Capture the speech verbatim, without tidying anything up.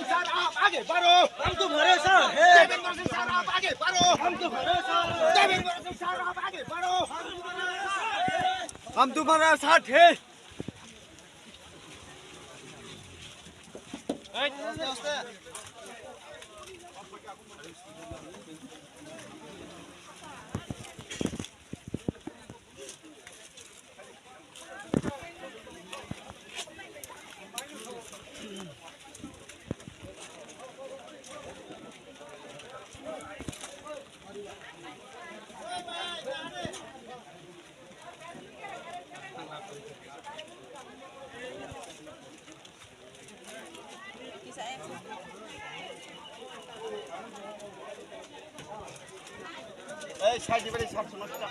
सर, आप आगे बढ़ो। हम तुम्हारे साथ हैं। देवेंद्र सिंह सर, आप आगे बढ़ो। हम तुम्हारे साथ हैं। देवेंद्र सिंह सर, आप आगे बढ़ो। हम तुम्हारे साथ हैं। এই সাইডে বাড়ি সাতশো নষ্ট।